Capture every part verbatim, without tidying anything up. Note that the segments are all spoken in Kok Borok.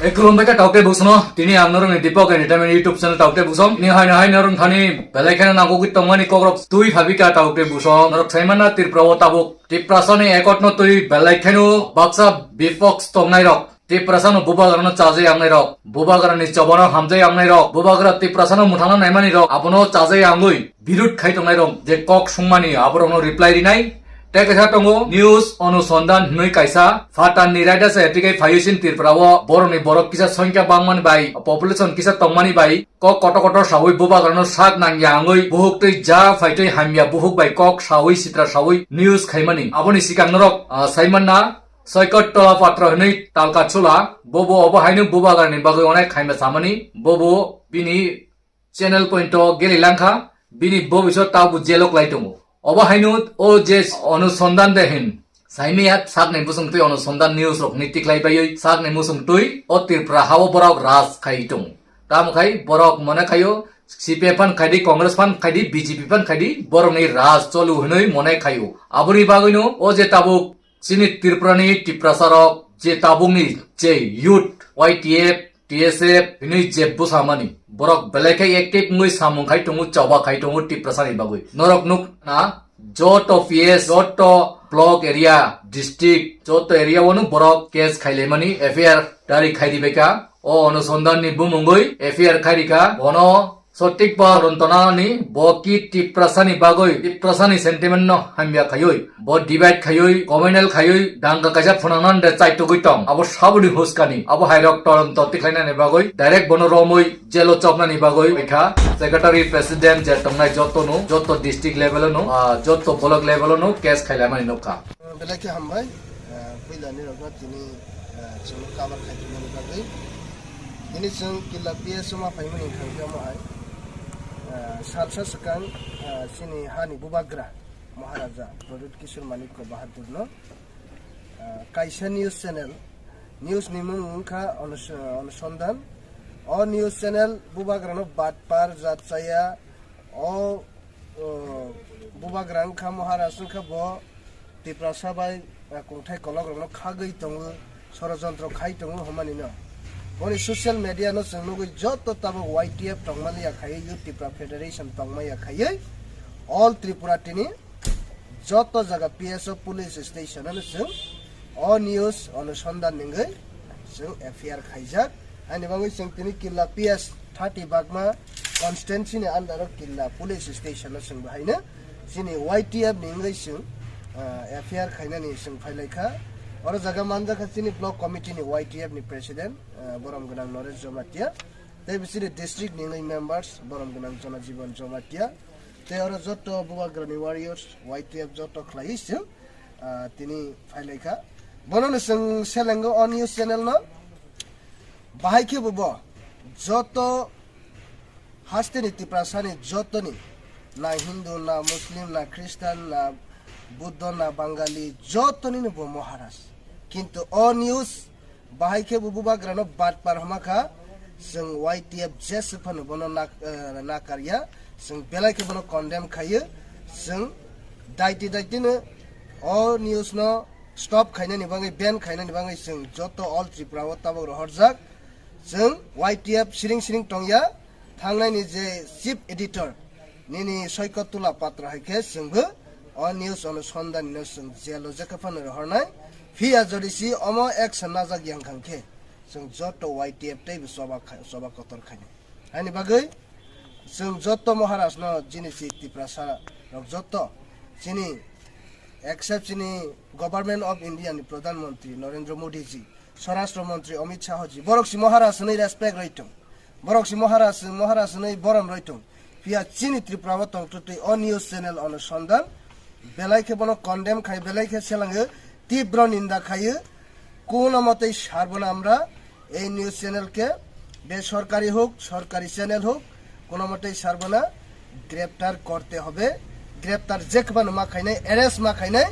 Ekulum beka taukte busno, tini ang norokni Deepak Entertainment YouTube channel taukte busong. Ni haino haino rung thani, belai kheno nangkukwi tongmani kokrok twi phabika taukte busong. Norok saimana Tripura o tabuk Tiprasani ekotno twi belai kheno baksa bipoks tongnai rok. Tiprasano bubagrano chajai angnai rok. Bubagrani chobano hamjai angnai rok. Bubagra Tiprasano muthana naimani rok. Abono chajai angwi birud khai tongnai rok. Je kok sungmani aborokno reply rinai. Tei kaisa tongo news onusondhan hinwi kaisa. Phatarni raida se twikai phaiwi sin Tripura o borokni borok kisa songkya bangmani bai, population kisa tongmani bai. Kok kotor kotor sawi bubagrano sak nangya angwi buhuk twi ja phaitwi hamya buhuk bai kok sawi sitra sawi news khaimani. Aboni sikang norok, ah, saimanna Soikot Tola Patra hinwi talka chula. Bobo obo haino bubagrani bagwi onek khaima samani. Bobo bini channel point o geli langkha. Bini bobisot tabu jelok lai tongo. Obo haino o je onusondhan de hin. Saimiya sakni musung twi onusondhan news rok ni tiklai baiwi sakni musung twi o Tripura hao borok raj khai tongo. Tamo khai borok mone khaio C P I phan khaidi, Congress phan khaidi, B J P phan khaidi, borokni raj cholu hinwi mone khaio. Aboni bagwino o je tabuk chini Tripurani Tiprasa rok je tabukni je youth Y T F, T S F hinwi je bwsamani borok belai khe active wngwi samung khai tongo, choba khai tongo Tiprasani bagwi. Norok nuk na joto P S, joto block area, district, joto area o no borok case khailaimani, F I R dari khai ribaikha. O onusondhan ni bumungwi F I R khai rikha. Bono sotik ba rontonani bo ki Tiprasani bagwi, Tiprasani sentiment no hamya khaiwi, bo divide khaiwi, communal khaiwi, danga kaisa phunangnan de chaitugwi tong. Abo saboni huskani, abo hairok toronto tikhlainani bagwi, direct bono romwi jelo chopnani bagwi, wngkha secretary president je tongnai joto no, joto district level no, ah, joto block level no case khailaimani nukha. Belai khe hambai, ah, puila ni rokno tini, ah, chwngno cover khaitwmani bagwi. Tini chwng Killa P S o ma phaimani wngkha khe omo hai, ah, salsa swkang, ah, chini hani bubagra Maharaja Pradyut Kishore Manikya Bahadur no, ah, kaisa news channel, news ni mung wngkha Onus-, Onusondhan. O news channel bubagra no batpar, jatchaya, o, o, bubagra wngkha, Maharaj wngkha, bo Tiprasa bai, ah, kongthai kolok rokno khagwi tongo, sorojontro khai tongo hwnmani no. Boni social media no chwng nugwi joto tabuk Y T F tongmani ya khaiwi, Youth Tipra Federation tongma ya khaiwi, all Tripura tini joto jaga P S O police station ano chwng o news onusondhan ningwi chwng F I R khaijak. Ani bagwi chwng tini Killa P S thirty Bagma constituency ni under o Killa police station o chwng bahaino chini Y T F ningwi chwng, ah, F I R khainani chwng phailaikha. Oro jaga manjakha chini block committee ni Y T F ni president, ah, borom gwnang Noresh Jomatia. Tei bisini district ningwi members borom gwnang Jonajibon Jomatia. Tei oro joto bubagrani warriors, Y T F joto khlaiwi chwng, ah, tini phailaikha. Bonono chwng selengo o news channel no. Bahai khe bo bo joto hasteni Tiprasani jotoni, na Hindu, na Muslim, na Christian, na Buddha, na Bangali, jotoni no bo Maharaj. Kintu o news bahai khe bo bubagrano batpar homa kha, chwng Y T F jeswk phano bono nak-, eh, nakarya, chwng belai khe bono condemn khaio, chwng daiti daitino o news no stop khainani bagwi, ban khainani bagwi chwng joto all Tripura o tabuk rohorjak, chwng Y T F siring siring tongya, thangnaini je chief editor, nini Soikot Tula Patra hai khe chwngbo o news onusondhan no chwng jail o jekha phano rohornai. Phiya jodi si omo action najak yang khang khe chwng joto Y T F tei bo choba khai, choba kotor khainai. Ani bagwi chwng joto Maharaj no chini si Tiprasa rok joto chini except chini Government of India ni Pradhan Mantri Narendra Modi ji, Swarashtra Mantri Amit Shah ji, borok si Maharaj hwnwi respect rwi tong. Borok si Maharaj, Maharaj hwnwi borom rwi tong. Phiya chini Tripura o tong twtwi o news channel onusondhan belai khe bono condemn khai, belai khe selango, tibro ninda khaio. Kuno motei sarbona amra ei news channel ke, besorkari hok, sorkari channel hok, kuno motei sarbona greptar korte hobe. Greptar jekbano ma khainai, arrest ma khainai,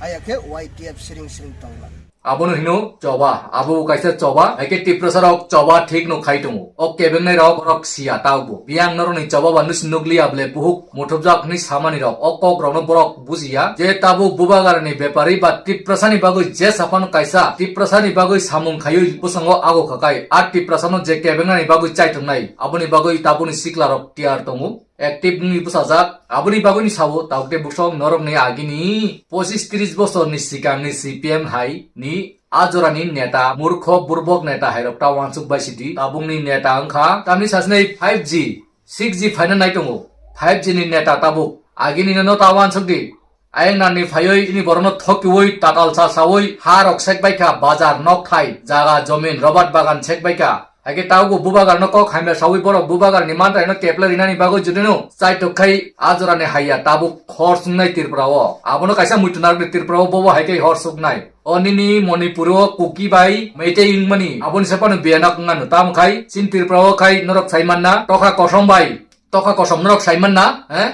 Aya khe Y T F siring siring tongma. Abono hino choba, abo kaisa choba, hai khe Tiprasa rok choba thik no khai tongo. O kebengnai rok, rok siya taubo. Biyang norok ni choba ba nusi nukliya ble buhuk muthubjak hwnwi samani rok. O kok rokno borok bujiya je tabuk bubagarni bepari ba Tiprasani bagwi je saphano kaisa Tiprasani bagwi samung khaiwi bwskango ago khakai. A Tiprasano je kebengnani bagwi chaitongnai, aboni bagwi tabukni sikla rok tiyar tongo. Active wngwi bwsajak, aboni bagwini sao tabuk tei bwswk norokni agini pochis tris bosorni sikangni C P M hai ni a jorani neta, murkho burbok neta hairok ta wansuk bai sidi. Tabukni neta wngkha tamni sasnai five G, six G phaina nai tongo. Five G ni neta tabuk agini no ta wansuk di. Ayang nani phaiwi ini borokno thokiwi tatal cha sawi ha rok sek baikha, bazar, nok thai, jaga, jomin, robat bagan sek baikha. Haikhe tabuk bubagarno kok hamya sawi borok bubagarni mantaino keple rinani bagwi judino chaitok khai a jorani haiya tabuk hor sungnai Tripura o. Abono kaisa muitu narwkdi Tripura o, bobo haikhe hor suknai. O nini Manipur o Kuki bai Meitei wngmani aboni se phano biyanak wngmano. Tamo khai chini Tripura o khai norok sai manna tokha kosom bai, tokha kosom norok sai manna, eh?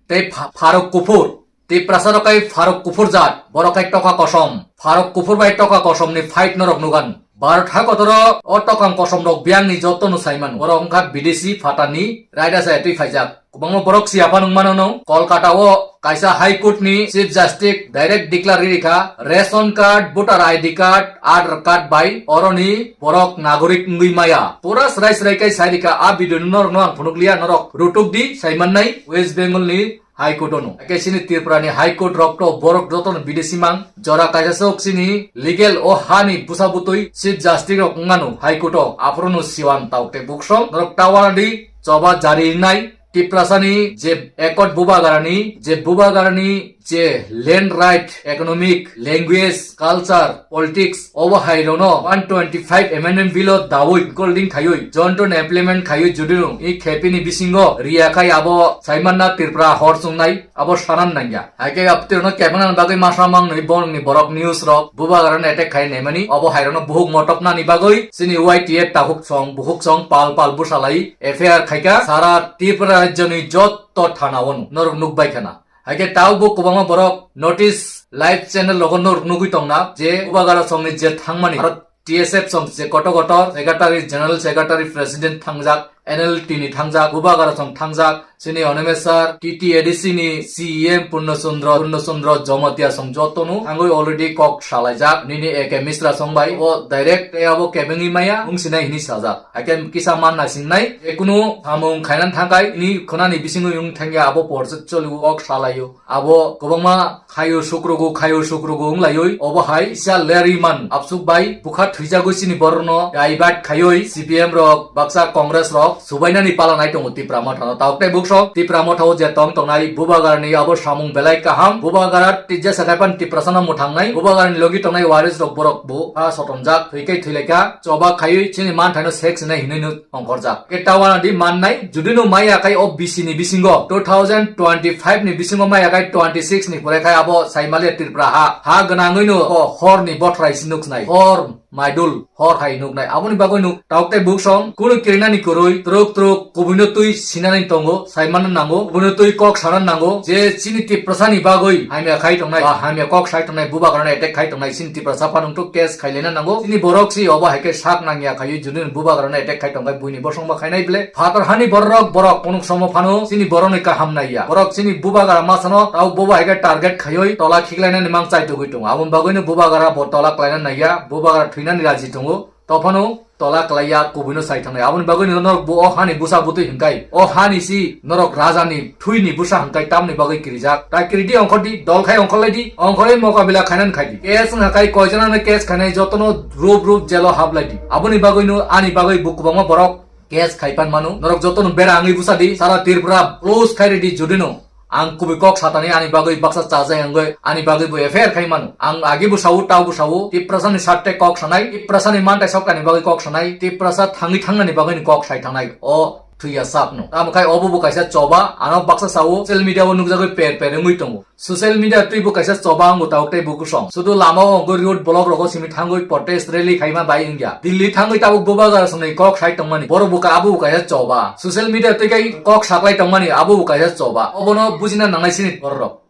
Tei pha-, pharok kuphur. Tiprasa rok kai pharok kuphur jat, borok kai tokha kosom. Pharok kuphur bai tokha kosom ni fight norok nugan. Bharat ha kotoro o tokang kosom rok biyang ni joto no sai mano. Borok wngkha bidesi phatani raida sai twi phaijak. Kwbangma borok si aphan wng mano no. Kolkata o kaisa High Court ni Chief Justice direct declare rikha, ration card, voter I D card, Aadhaar card bai oroni borok nagorik wngwi maya. Pura srai srai kai sai rikha, a video no norok no ang phunuk liya, norok rutuk di sai mannai West Bengal ni High Court ono. Ake chini Tripura ni High Court rok to borok joto no bidesi mang. Jora kaisa sok chini legal o ha ni busa butui Chief Justice rok wngmano High Court o. Aphuru no siwan tau te buksong. Norok tawara di choba jari nai. Tiprasa ni je accord bubagarani, je bubagarani je land right, economic, language, culture, politics, obo hai rono one twenty five amendment bill o dawi golding khayui, jonton implement khayui judino i khepini bisingo riya khai abo saimanna Tripura hor sungnai abo sanan nangya. Haikhe aptirno kepengna bagwi masa mangnwi borokni borok news rok bubagarano attack khai naimani obo hai rono buhuk motoknani bagwi chini Y T F tahuk song buhuk song pal pal busalai F I R khaika sara Tripura rajyoni jotto thana ono norok nukbai khana. Haikhe taubo kwbangma borok notice live channel rogo norok nugwi tongna je bubagara songni je thangmani aro T S F song je kotor kotor secretary, general secretary, president thangjak, N L T ni thangjak, bubagara song thangjak, chini Animesh sir, T T A D C ni C E M Purno Chandra, Purno Chandra Jamatia song jotono thangwi already kok salaijak, nini A K Mishra song bai o direct tei abo kebengwi maya wngsinai hini sajak. Haikhe kisa man naisingnai, je kunu samung khainan thangkai, ni khwnani bisingwi wng thangya abo porjak choliu kok salaio. Abo kwbangma khaio sukrugo, khaio sukrugo wng laioi. Obo hai kisa lerwi man absuk bai bukha thwijagwi chini borokno divert khaioi C P M rok, baksa Congress rok subainani pala nai tongo Tipra Motha no. Tabuk tei buksong Tipra Motha o je tong tongnai bubagarani abo samung belai kaham. Bubagara tei jesa kaipan Tiprasano mwthangnai. Bubagarani logi tongnai waris rok borok bo ha sotonjak thwi kai thwilaikha. Choba khaioi chini manthaino sek sinai hinwi no ongkhorjak. Khe tawana di mannai, judino maya khai o B C ni bisingo, two thousand twenty-five ni bisingo maya khai twenty-six ni pore khai abo Saimalia Tripura ha, ha gwnangwino o horni bothrai si nuknai, hor maidul, hor hai nuknai. Aboni bagwino tabuk tei buksong, kunu kirinani kwrwi, truk truk, kubuino twi sinani tongo, saimanna nango, kubuino twi kok sana nango, je chini Tiprasani bagwi hamya khai tongnai, ba hamya kok sai tongnai, bubagrano attack khai tongnai, chini Tiprasa phano to case khailena nango. Chini borok si obo hai khe sak nangya khaiwi judino bubagrano attack khai tongkha buini bosongba khainai ble. Phatar hani borok borok kunuk somo phano chini borokni kaham naiya. Borok chini bubagra masano tau bobo hai khe target khaiwi tola khiklainani mang chai tugwi tongo. Aboni bagwino bubagra bo tola klaina naiya, bubagra thwinani raji tongo. Tophano tola klaiya kubuino sai thangnai. Aboni bagwino norok bo o hani busa butwi hinkai. O hani si norok rajani thwini busa hinkai tamni bagwi kirijak. Ta kiridi ongkhordi, dol khai ongkhorlaidi, ongkhorwi mokabila khainani khaidi. Case wngkha kai koijanano case khainai jotono rup rup jelo haplaidi. Aboni bagwino ani bagwi bo kwbangma borok case khaipan mano. Norok jotono bera wngwi busadi, sara Tripura close khairidi judino. Ang kubui kok satani ani bagwi baksa chajai wngwi ani bagwi bo F I R khai mano. Ang agi bo sao, tau bo sao, Tiprasani satte kok sanai, Tiprasani mantai sokani bagwi kok sanai, Tiprasa thangwi thangnani bagwi ni kok sai thangnai. O thwiya sapno. Tamo khai obo bo kaisa choba, ano baksa sao, social media o nukjagwi per per wngwi tongo. Social media twi bo kaisa choba wngwi tabuk tei bo kusong. Sudu lama o wngwi road block rogo simi thangwi protest rally khaima bai wngya. Delhi thangwi tabuk bubagra songni kok sai tongmani. Borok bo ka-, abo bo kaisa choba. Social media twi kai kok saklai tongmani, abo bo kaisa choba. Obono bujina nangnai sini borok.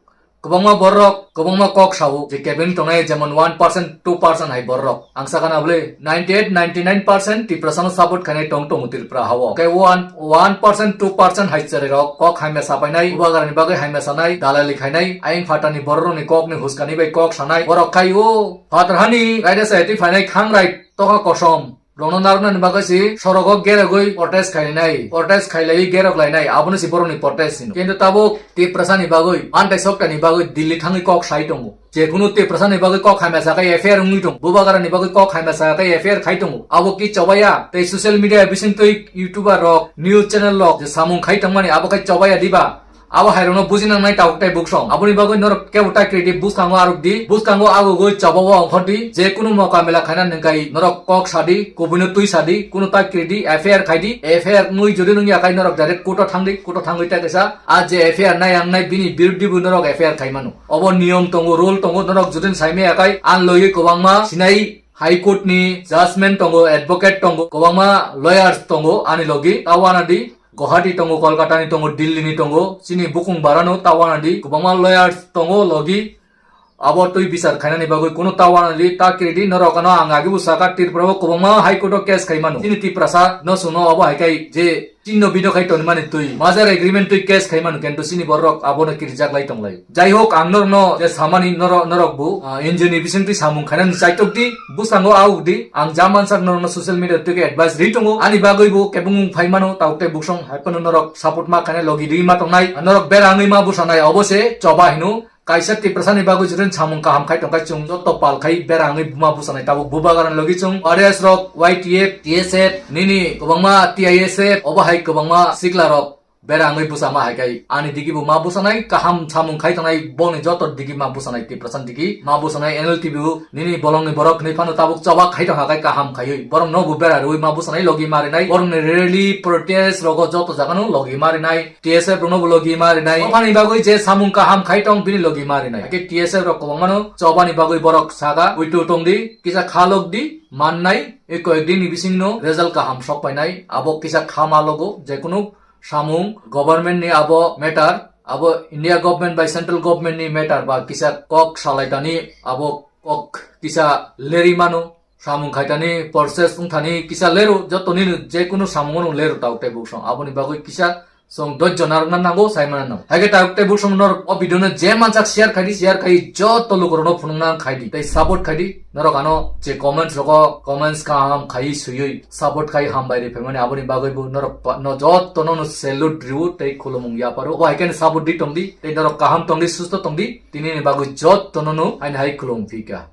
Kwbangma borok, kwbangma kok sao, je kebeng tongnai jemon one percent, two percent hai borok. Ang sakha na bwle, ninety eight, ninety nine percent Tiprasano support khainai tong tongo Tripura hao. Khe one, one percent, two percent hai chwrairok kok hamya sapainai, bubagrani bagwi hamya sanai, dalali khainai, ayang phatani bororokni kokni huskani bai kok sanai, borok khai o phatar hani raida saiti phainai khangrai tokha kosom. Rokno narwknani bagwi si sorogo gerogwi protest khainai, protest khailaiwi gerok lainai, abono si borokni protest hino. Kintu tabuk Tiprasani bagwi, mantai soktani bagwi Delhi thangwi kok sai tongo. Jekunu Tiprasani bagwi kok hamya sakai F I R wngwi tongo. Bubagrani bagwi kok hamya sakai F I R khai tongo. Abo ki chobaya, tei social media bising twi YouTuber rok, news channel rok je samung khai tongmani abo khai chobaya diba? Abo hairokno bujinangnai tabuk tei buksong. Aboni bagwi norok kebo ta creative bwskango arwk di, bwskango agugwi chobao ongkhor di, je kunu moka mela khaina nengkai norok kok sadi, kubuino twi sadi, kunu ta creative F I R khai di, F I R nui jodi nung yakai norok direct court o thang di, court o thangwi ta kaisa, a je F I R nai ang nai bini biruddhi bo norok F I R khai mano. Obo niyom tongo, rule tongo, norok jodi saimaya kai, ang logi kwbangma sinai High Court ni judgment tongo, advocate tongo, kwbangma lawyers tongo ani logi, ta wana di, Guwahati tongo, Kolkata ni tongo, Delhi ni tongo, chini bukung barano ta wana di, kwbangma lawyers tongo logi, abo twi bichar khainani bagwi kunu ta wana di, ta kiri di, norok ano ang agi bo saka Tripura o kwbangma High Court o case khai mano. Chini Tiprasa no suno abo hai kai je Chini no bino khai tongmani twi, merger agreement twi case khai mano, kintu chini borok abono kirijak lai tong lai. Jai hok, ang norokno je samani norok, norok bo, ah, N G O ni bising twi samung khainani chaitok di, bwskango auk di, ang ja mansak norokno social media twi khe advice ri tongo, ani bagwi bo kebengmung phai mano, tabuk tei buksong hai phano norok support ma khainai logi di ma tongnai, norok bera wngwi ma bwsanai, obo se choba hino. Kaisa Tiprasani bagwi jodi samung kaham khai tongkha, chwng joto pal khai bera wngwi buma bwsanai, tabuk bubagrani logi chwng R S rok, Y T F, T S F, nini kwbangma T I S F, obo hai kwbangma sikla rok bera wngwi bwsama hai khai ani digi bo ma bwsanai, kaham samung khai tongnai, bongni joto digi ma bwsanai, Tiprasani digi ma bwsanai, N L T B o nini bolongni borok hinwi phano tabuk choba khai tongkha khai kaham khaiwi borok no bo bera rwui ma bwsanai, logi ma rinai, borokni rally protest rogo joto jagano logi ma rinai. T S F rokno bo logi ma rinai. Ophani bagwi je samung kaham khai tong bini logi ma rinai. Hakhe T S F rok kwbangmano chobani bagwi borok saka, "Uitu tong di, kisa kha lok di, mannai, e koyek din ni bisingno result kaham sok painai." Abo kisa kha ma logo, jekunu samung government ni abo matter, abo India government bai central government ni matter ba kisa kok salai tani abo kok kisa leri mano. Samung khaitani process wngthani kisa leru, joto nini jekunu samung no leru tabuk tei buksong. Aboni bagwi kisa chwng dojjo narwkna nango, saimana nango. Haikhe tabuk tei buksong norok o video no je mansak share khaidi, share khai joto lukurokno phunukna khaidi. Tei support khaidi, norok ano je comments rogo comments kaham khai swiwi support khai hambai ri phaimani, aboni bagwi bo norok pa-, no joto no, no salute riu tei khulumung yaparo. Obo haikhe support di tongdi, tei norok kaham tongdi, susto tongdi, tini ni bagwi joto no no aini hai khulum phika.